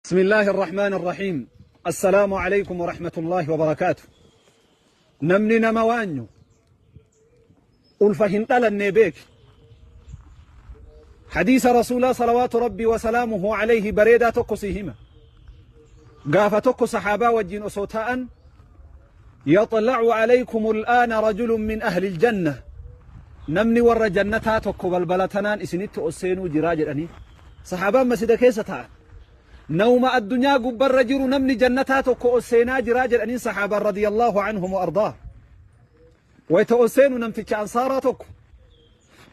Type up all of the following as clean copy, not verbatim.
بسم الله الرحمن الرحيم السلام عليكم ورحمة الله وبركاته. Namni nama waanyu ulfa hin dhalanne beeki. Hadiisa Rasuulaa salawaatu rabbii wasalaamuhu alayhi bareedaa tokko si hima. Gaafa tokko sahaabaa wajjin osoo taa'an yaxlacu alaykum al'aana rajulun min ahli aljanna namni warra jannataa tokko balbala tanaan isinitti ol seenuu jiraa jedhanii sahaabaan masjida keessa taa'an. Nauma addunyaa gubbarra jiru namni jannataa tokko ol seenaa jiraa jedhaniin sahaabaan radiyallahu anhum wa ardaa. Wayta ol seenu namticha ansaaraa tokko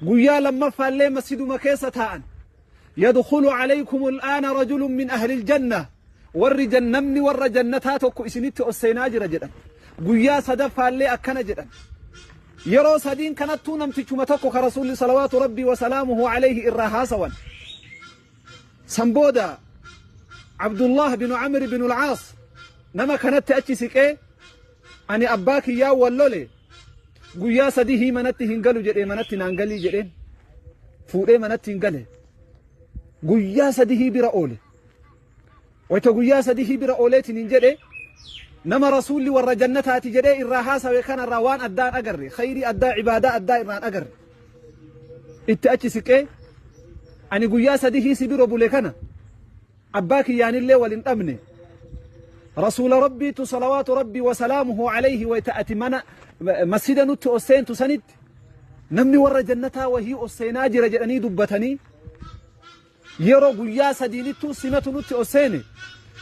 guyyaa lammaffaallee masjiduma keessa taa'an. Yadkhulu alaykum al'aana rajulun min ahli aljanna warri namni warra jannataa tokko isinitti ol seenaa jira jedhan. Guyyaa sadaffaallee akkana jedhan. Yeroo sadiin kanattuu namtichuma tokko ka rasuulli salawaatu rabbii wasalaamuhu alayhi irraa haasawan. San booda Abdullah bin Amr bin al-Aas nama kanatti achi siqee ani abbaa kiyyaa wal lole guyyaa sadihii manatti hin galu jedhee manatti naan galii jedheen fuudhee manatti hin gale guyyaa sadihii bira oole. Wayta guyyaa sadihii bira ooleetiin hin jedhe nama rasuulli warra jannataati jedhee irraa haasawe kanarraa waan addaan agarre khayrii addaa ibaadaa addaa irraan agarre itti achi siqee ani guyyaa sadihii si bira bule kana abbaa kiyyaanillee wal hin dhabne rasuula rabbiitu salawaatu rabbii wasalaamuhu alayhi wayta ati mana masjida nutti ol seentu sanitti namni warra jannataa wahii ol seenaa jira jedhanii dubbatanii Yeroo guyyaa sadiinittuu simatu nutti ol seene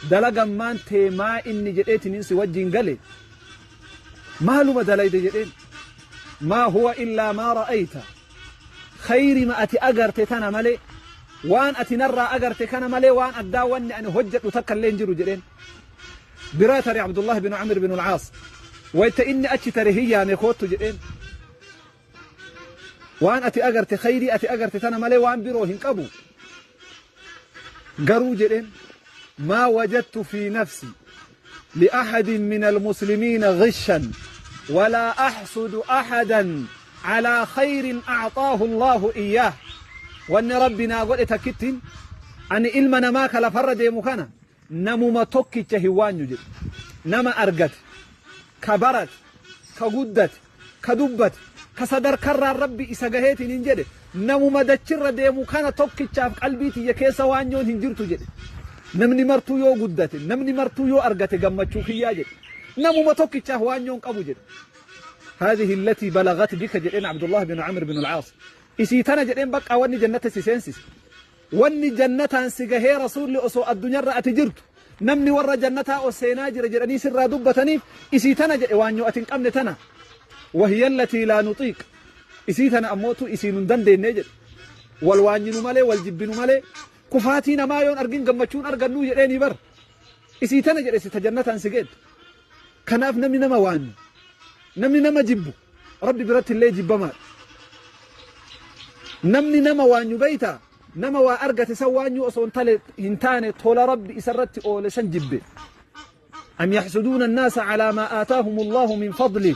dalagammaan tee maa inni jedheetiniin si wajjin gale maaluma dalayde jedheen maa huwa illaa maa ra'ayta khayrima ati agarte tana malee waan ati narraa agarte kana malee waan addaa wanni ani hojjedhu takka illee hin jiru jedheen biraa tare Abdullah bin Amr bin al-Aas wayta inni achi tare hin yaame koottu jedheen Waan ati agarte khayrii ati agarte tana malee waan biroo hin qabu. Garuu jedheen maa wajadtu fi nafsi li'ahadin min almuslimiina ghishan walaa ahsudu ahadan alaa khayrin a'xaahu Allaahu iyyaah. Wanni Rabbi naa godhe takkittiin ani ilma namaa ka lafarra deemu kana namuma tokkicha hin waanyu jedhe. Nama argate, ka barate, ka guddate, ka dubbate, ka sadarkarraan Rabbi isa gaheetiin hin jedhe, namuma dachirra deemu kana tokkichaaf qalbii tiyya keessa waanyoon hin jirtu jedhe. Namni martuu yoo guddate, namni martuu yoo argate gammachuu kiyyaa jedhe. Namuma tokkichaaf waanyoon qabu jedhe. Haadhihi allatii balagat bika jedheen Abdullah bin Amr bin al-Aas. Isii tana jedheen baqqaa wanni jannata si seensise. Wanni jannataan si gahee Rasuulli osoo addunyarra ati jirtu namni warra jannataa ol seenaa jira jedhanii sirraa dubbataniif isii tana jedhe waanyoo ati hin qabne tana. Wahiya allatii laa nuxiiq isii tana ammootu isii nun dandeennee jedhe. Wal waanyinu malee wal jibbinu malee kufaatii namaa yoon argin gammachuun argannuu jedheenii bar. Isii tana jedhe si ta jannataan si geettu. Kanaaf namni nama waanyu namni nama jibbu Rabbi biratti illee jibbamaadha. Namni nama waanyu beeyta nama waa argate san waanyuu osoo hin taane tola Rabbi isarratti oole san jibbe. Am yaxsuduuna annaasa calaa maa aataahum Allaahu min fadlih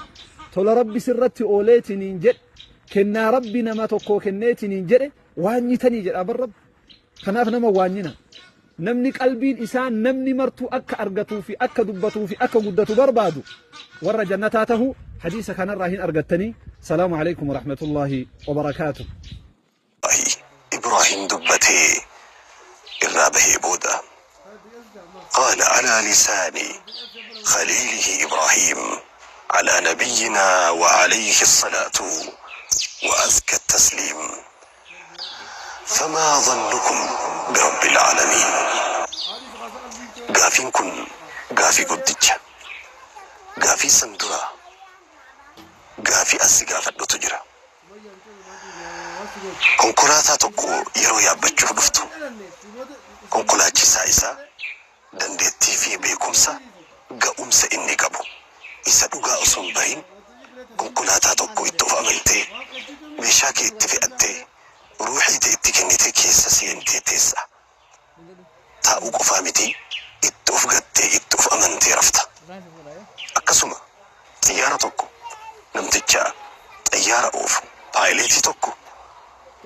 tola Rabbi sirratti ooleetiniin jedhe kennaa Rabbi nama tokkoo kenneetiniin jedhe waanyitanii jedha bar Rabbi. Kanaaf nama waanyina. Namni qalbiin isaa namni martuu akka argatuu fi akka dubbatuu fi akka guddatu barbaadu warra jannataa tahuu hadiisa kanarraa hin argattanii. Salaamu alaikum warahmatullaahi wabarakaatuh. Ibraahim dubbatee irraa bahee booda qaala alaa lisaani khaliilihi Ibraahim alaa nabiyyinaa wa alayhi salaatu wa azka tasliim Famaa zannukum birabbil aalamiin. Gaafiin kun gaafii guddicha. Gaafii san dura gaafii an si gaafadhutu jira. Konkolaataa tokko yeroo yaabbachuuf dhuftu konkolaachisaa isaa dandeettii fi beekumsa ga'umsa inni qabu isa dhugaa osoo hin barin konkolaataa tokko itti of amantee meeshaa kee itti fe'attee ruuhii tee itti kennitee keessa seentee teessa. Taa'uu qofaa miti itti of gattee itti of amantee rafta. Akkasuma xiyyaara tokko namticha xayyaara oofu paayileetii tokko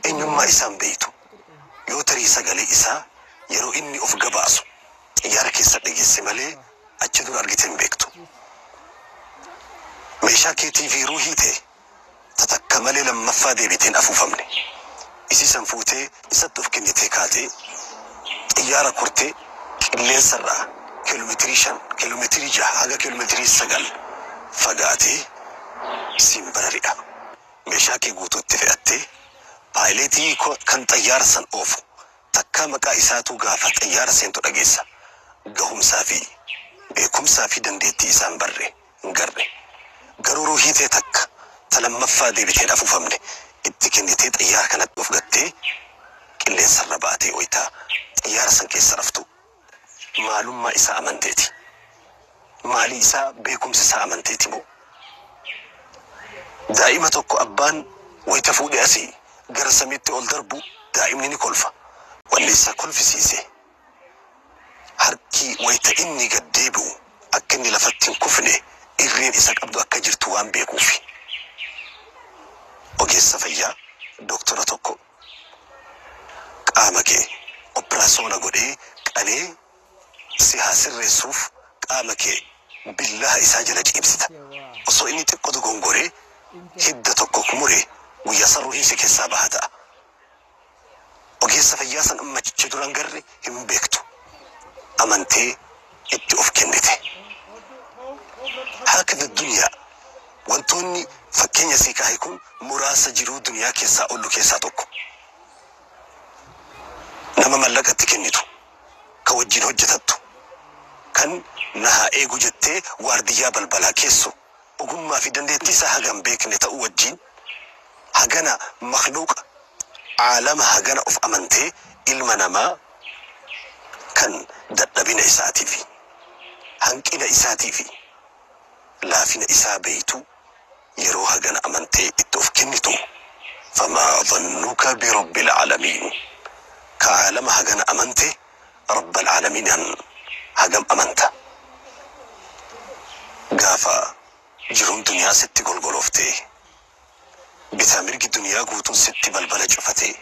eenyummaa isaa hin beektu. Yoo tarii sagalee isaa yeroo inni of gabaasu keessa dhageesse malee achi dura argite hin beektu. Meeshaa keetii fi ruuhii tee ta takka malee lammaffaa deebitee hin afuufamne. Isii san fuutee isatti of kennitee kaatee xiyyaara kortee qilleensa irraa kiiloomeetirii 5, kiiloomeetirii 6 haga kiiloomeetirii 9 fagaatee siin barari'a. Meeshaa kee guutuu itti fe'attee paayileetii kan xayyaara san oofu takkaa maqaa isaatuu gaafa xayyaara seentu dhageessa. Gahumsaa fi beekumsaa fi dandeettii isaa hin barre, hin garre. Garuu ruuhii tee takka ta lammaffaa deebitee hin afuufamne itti kennitee xayyaara kanatti of gattee qilleensarra baatee wayta xayyaara san keessa raftu maalummaa isaa amanteeti? Maalii isaa beekumsa isaa amanteeti moo? Daa'ima tokko abbaan wayta fuudhee asii gara samiitti ol darbu daa'imni ni kolfa. Wanni isa kolfisiise harki wayta inni gad deebi'u akka inni lafatti hin kufne irreen isa qabdu akka jirtu waan beekuufi. Ogeessa fayyaa, doktora tokko qaama kee opiraasoona godhee qalee si haa sirreessuuf qaama kee billaha isaa jala ciibsita. Osoo inni xiqqo dogongoree hidda tokko mure guyyaa san ruuhiin si keessaa baha ta'a. Ogeessa fayyaa san amma achi dura hin garre hin beektu. Amantee itti of kennite. Haakadha duniyaa wantoonni fakkeenya sii kaahe kun muraasa jiruu duniyaa keessaa ollu keessaa tokko. Nama mallaqa itti kennitu, ka wajjin hojjatattu, kan na haa eegu jettee waardiyyaa balbalaa keessu ogummaa fi dandeettii isaa haga hin beekne ta'uu wajjiin hagana makhluuqa aalama hagana of amantee ilma namaa kan dadhabina isaatii fi hanqina isaatii fi laafina isaa beeytu yeroo hagana amantee itti of kennitu famaa zannuka birabbil aalamiin ka aalama hagana amante rabbal aalamiinan hagam amanta? Gaafa jiruun duniyaa sitti golgolooftee, bitaa mirgi duniyaa guutuun sitti balbala cufatee,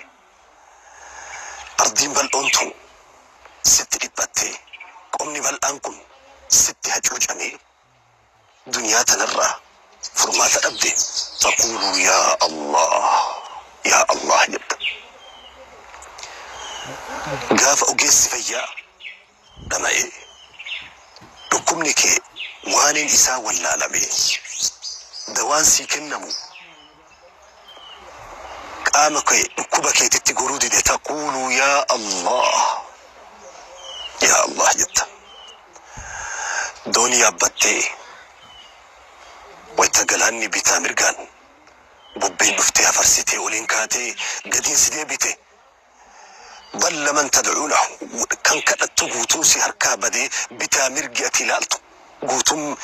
ardiin bal'oon tun sitti dhiphattee, qomni bal'aan kun sitti hacuucamee, duniyaa tanarraa furmaata dhabde, taquulu yaa Allaah, yaa Allaah jetta. Gaafa ogeessi fayyaa dhama'ee, dhukkubni kee waaniin isaa wallaalamee, dawaan sii kennamu qaama kee dhukkuba keetitti goruu dide, taquulu yaa Allaah, yaa Allaah jetta. Doonii yaabbattee wayta galaanni bitaa mirgaan bubbeen dhuftee hafarsitee oliin kaatee gadiin si deebite, Dalla man tad'uunahu, kan kadhattu guutuun si harkaa badee bitaa mirgi ati ilaaltu guutuun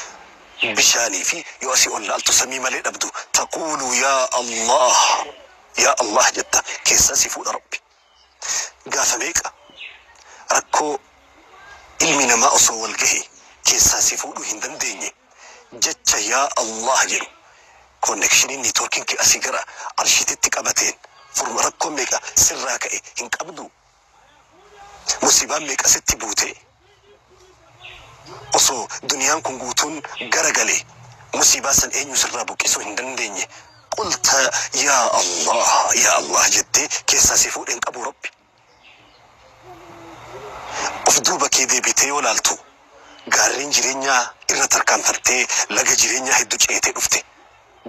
bishaanii fi yoo asii ol laaltu samii malee dhabdu, taquulu yaa Allaah, yaa Allaah jetta, keessaa si fuudha Rabbi. Gaafa meeqa rakkoo ilmi namaa osoo wal gahe keessaa si fuudhuu hin dandeenye jecha yaa Allaah jedhu Connectioniin networking kee asii gara arshiititti qabateen furma rakkoon meeqa sirraa ka'e hin qabduu? Musiibaan meeqa sitti buutee? Osoo duniyaan kun guutuun gara galee musiibaa san eenyu sirraa buqqisuu hin dandeenye qulta yaa Allah yaa Allah jettee keessaa si fuudhe hin qabuu Rabbi? Of duuba kee deebitee yoo laaltu gaarreen jireenyaa irra tarkaanfattee laga jireenyaa heddu ceetee dhufte.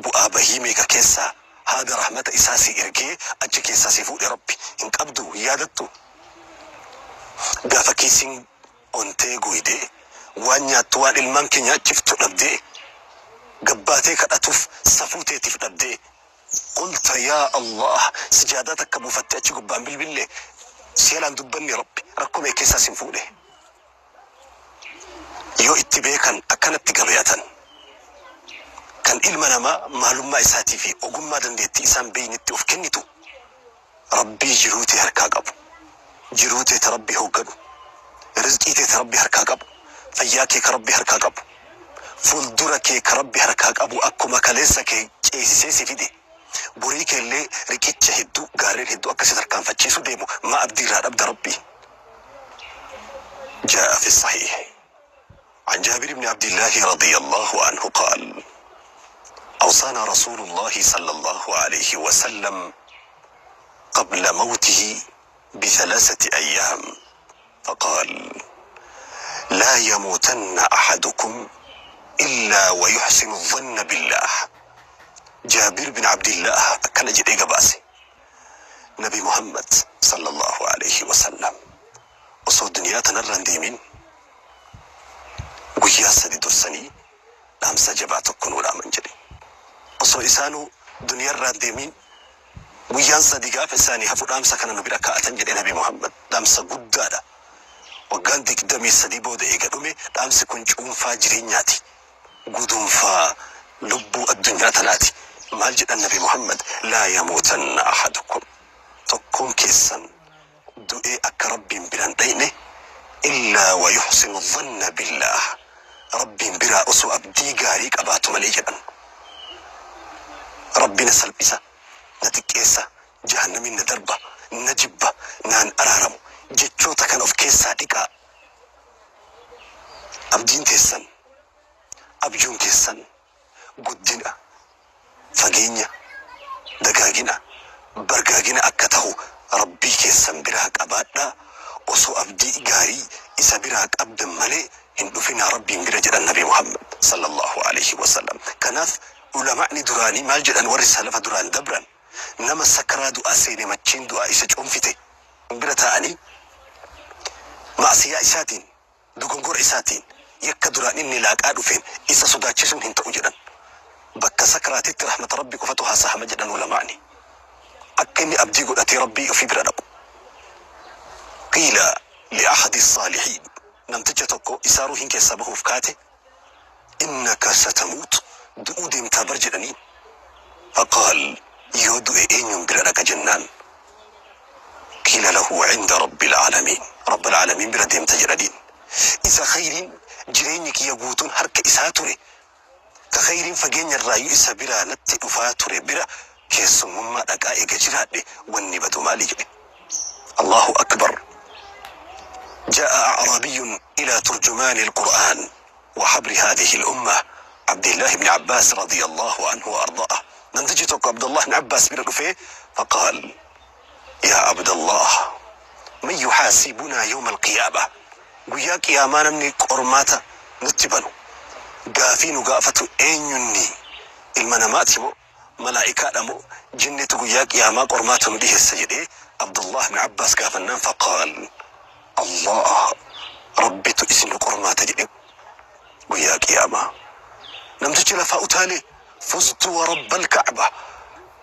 Bu'aa bahii meeqa keessaa haada rahmata isaa sii ergee achi keessaa si fuudhe Rabbi. Hin qabduu? Hin yaadattuu? Gaafa kiisiin ontee gooydee waan nyaattu waan ilmaan kee nyaachiftu dhabdee gabbaatee kadhatuuf safuu teetiif dhabdee Qulta yaa Allah sijaadaa takka buufattee achi gubbaan bilbille si jalaan dubbanne Rabbi rakkoo meeqa keessaa sin fuudhe. Yoo itti beekan akkanatti gabayatan kan ilma namaa maalummaa isaatii fi ogummaa dandeettii isaan beeynetti of kennitu Rabbii jiruu tee harkaa qabu, jiruu tee ta Rabbi hoogganu, rizqii tee ta Rabbi harkaa qabu, fayyaa kee ka Rabbi harkaa qabu, fuuldura kee ka Rabbi harkaa qabu akkuma kaleessa kee ceesisee si fide, borii keellee riqicha hedduu, gaarreen hedduu akka si tarkaanfachiisuu deemu maa abdii irraa dhabda Rabbii? جاء في الصحيح عن جابر بن عبد الله رضي الله عنه قال: أوصانا رسول الله صلى الله عليه وسلم قبل موته بثلاثة أيام، فقال: لا يموتن أحدكم إلا ويحسن الظن بالله. جابر بن عبد الله akkana jedhee gabaase: Nabi Muhammad صلى الله عليه وسلم osoo duniyaa tanarra hin deemin guyyaa 3 dursanii dhaamsa jabaa tokko nuu dhaaman jedhe. Osoo isaanuu duniyaarraa hin deemin guyyaan 3 gaafa isaanii hafu dhaamsa kana nu bira kaa'atan jedhe Nabi Muhammad. Dhaamsa guddaadha. Waggaan 23 booda eega dhume dhaamsi kun cuunfaa jireenyaati. Guduunfaa lubbuu addunyaa tanaati. Maal jedhan Nabi Muhammad? لا يموتن أحدكم, tokkoon keessan du'ee akka Rabbiin biran dhayne, إلا ويحسن الظن بالله, Rabbiin biraa osoo abdii gaarii qabaatu malee jedhan. Rabbi na salphisa, na xiqqeessa, jahannamin na darba, na jibba, naan araaramu jechoota kan of keessaa dhiqaa. Abdiin teessan, abjuun keessan guddina, fageenya, dagaagina, bargaagina akka ta'u Rabbii keessan biraa qabaadhaa. Osoo abdii gaarii isa biraa qabdan malee hin dhufinaa Rabbiin bira jedhan Nabi Muhammad صلى الله عليه وسلم. Kanaaf ulamaa'ni duraanii maal jedhan? Warri salafa duraan dabran nama sakraa du'aa seene, machiin du'aa isa cuunfite bira taa'anii, maasiyaa isaatiin, dogongora isaatiin, yakka duraan inni laaqaa dhufeen isa sodaachisuun hin ta'u jedhan. Bakka sakraatitti rahmata Rabbi qofatu haasahama jedhan ulamaa'ni, akka inni abdii godhatee Rabbii ofii bira dhaqu. قيل لأحد الصالحين, namticha tokko isaa ruuhin keessaa bahuuf kaate, إنك ستموت, du'uu deemtaa bar jedhanii. فقال, yoo du'e eenyuun bira dhaqa jennaan, قيل له عند رب العالمين, رب العالمين bira deemta jedhaniin. Isa khayriin jireenyi kiyya guutuun harka isaa ture, ka khayriin fageenya irraayyuu isa biraa natti dhufaa ture bira keessummummaa dhaqaa ega jiraadhe, wanni badu maali jedhe. الله أكبر. جاء أعرابي إلى ترجمان القرآن وحبر هذه الأمة عبد الله بن عباس رضي الله عنه وأرضاه. Namtichi tokko عبد الله بن عباس bira dhufe, فقال: يا عبد الله، من يحاسبنا يوم القيامة؟ Guyyaa qiyaamaa namni qormaata nutti banu, gaafii nu gaafatu eenyunni? Ilma namaati moo malaa'ikaadha moo jinnitu guyyaa qiyaamaa qormaata nu dhiheessa jedhee Abdullah ibn Abbaas gaafannaan, فقال: الله, Rabbitu isin nu qormaata jedhe guyyaa qiyaamaa. Namtichi lafaa utaalee, فزت ورب الكعبة،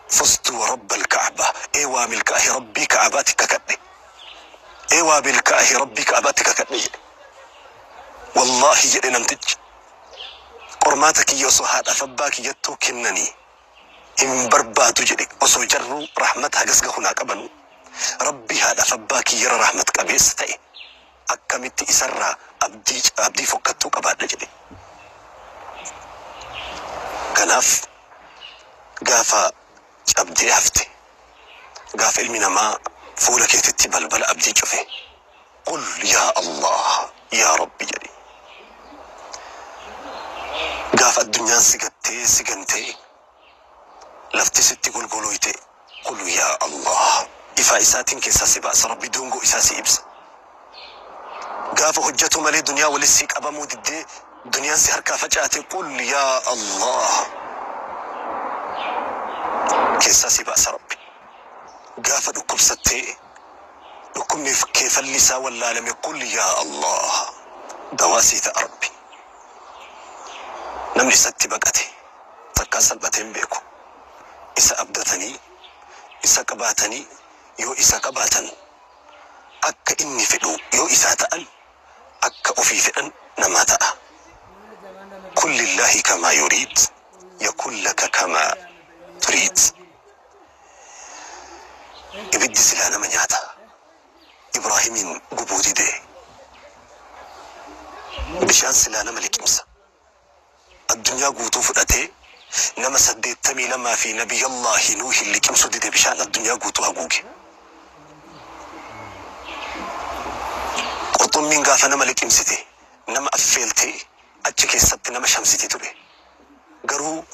فزت ورب الكعبة, ee waa milkaa'e, Rabbii Ka'abaatti kakadhe, ee waa milkaa'e, Rabbii Ka'abaatti kakadhe jedhe. Wallaahi jedhe namtichi, qormaata kiyya osoo haadhaaf abbaa kiyyattuu kennanii hin barbaadu jedhe. Osoo jarruu rahmata hagas gahu naa qabanu, Rabbii haadhaaf abbaa kiyyarra rahmat qabeessa ta'e akkamitti isarraa abdii fokkattuu qabaadha jedhe. Kanaaf gaafa cabdee hafte, gaafa ilmi namaa fuula keetitti balbala abdii cufe, قل يا الله يا ربي jedhi. Gaafa addunyaan si gattee, si gantee, lafti sitti golgolooyte, قل يا الله, ifaa isaatiin keessaa si baasa Rabbi, dungoo isaa si ibsa. Gaafa hojjetu malee duniyaa walis si qabamuu diddee, duniyaan si harkaa facaate, قل يا الله, keessaa si baasa Rabbi. Gaafa dhukkubsattee dhukkubni kee falli isaa wallaalame, قل يا الله, dawaa sii ta'a Rabbi. Namni isatti baqate takkaa salphatee hin beeku. Isa abdatanii, isa qabaatanii, yoo isa qabaatan, akka inni fedhu yoo isaa ta'an, akka ofii fedhan namaa ta'a. كن لله كما يريد يكن لك كما تريد. Ibiddi silaa nama nyaata, Ibraahimiin gubuu dide. Bishaan silaa nama liqimsa, addunyaa guutuu fudhatee nama 82 fi Nabiyallaahi Nuuhin liqimsu dide. Bishaan addunyaa guutuu haguuge. Qurxummii Qurxummiin gaafa nama liqimsite, nama affeeltee achi keessatti nama shamsiti ture. Garuu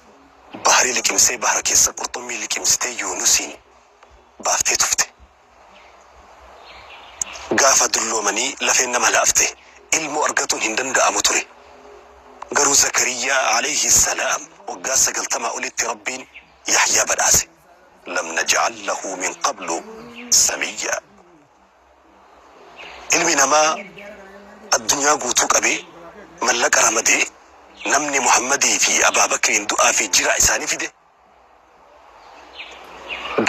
bahari liqimsee, bahara keessa qurxummii liqimsitee Yuunusiin baaftee tufte. Gaafa dulloomanii lafeen nama laafte, ilmoo argatuun hin danda'amu ture. Garuu Zakariyyaa alayhi salaam waggaa 90 olitti Rabbiin Yahyaa badhaase. Lam naj'al lahu min qablu samiyyaa. Ilmi namaa addunyaa guutuu qabee, mallaqa ramadee, namni Muhammadii fi Abaa Bakriin du'aa fi jiraa isaanii fide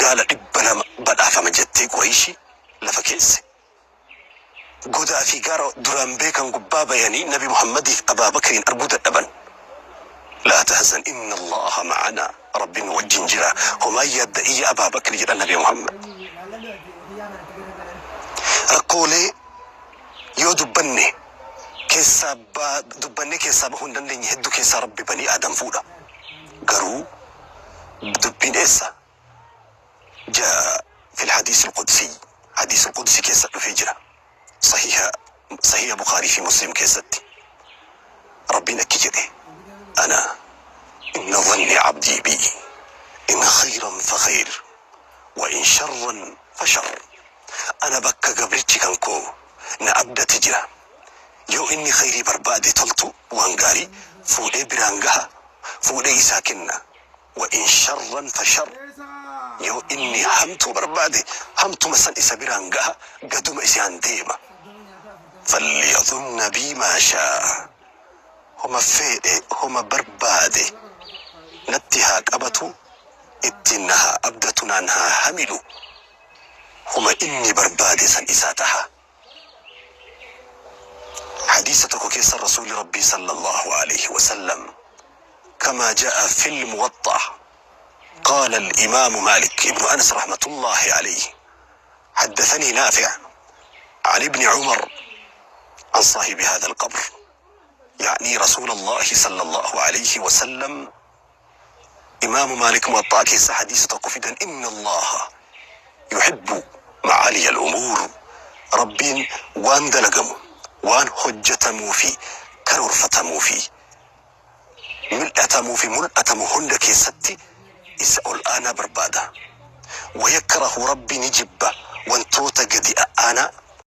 gaala 200 badhaafama jettee Qurayshi lafa keesse. Godaa fi gaara duraan beekan gubbaa bayanii Nabi Muhammadiif Abaa Bakriin arguu dadhaban. Laa tahzan inna Allaaha ma'anaa, Rabbiin nu wajjin jira, homaa hin yaadda'in yaa Abaa Bakri jedhan Nabi Muhammad. Rakkoolee yoo dubbanne keessaa dubbannee keessaa bahuu hin dandeenye hedduu keessaa Rabbi banii Aadam fuudha. Garuu dubbiin eessa? Jaa fil hadiisil qudsiy, hadiisil qudsi keessa dhufee jira, sahiiha sahiiha Bukhaarii fi Muslim keessatti. Rabbiin akki jedhe, ana inna dhanni abdii bi in khayran fa khayr wa in sharran fa shar. Ana bakka gabrichi kan koo na abdate jira. Yoo inni khayrii barbaade, toltu, waan gaarii fuudhee biraan gaha, fuudhee isaa kenna. Wa in sharran fa shar, yoo inni hamtuu barbaade hamtuma san isa biraan gaha, gaduma isaan deema. Falyadhunna bii maa shaa'a, homa feedhe, homa barbaade natti haa qabatu, ittiin na haa abdatu, naan haa hamilu, homa inni barbaade san isaa taha. Hadiisa tokko keessa Rasuulli Rabbii sallallahu alayhi wa sallam, كما جاء في الموطأ، قال الإمام مالك ابن أنس رحمة الله عليه: حدثني نافع عن ابن عمر عن صاحب هذا القبر، يعني رسول الله صلى الله عليه وسلم. إمام مالك موطأ keessa hadiisa tokko fidan: إن الله يحب معالي الأمور. Rabbiin waan dalagamu, waan hojjetamuu fi karoorfatamuu fi mil'atamuu fi mul'atamu hunda keessatti isa ol aanaa barbaada. ويكره, Rabbi ni jibba wantoota gadi a'aanaa.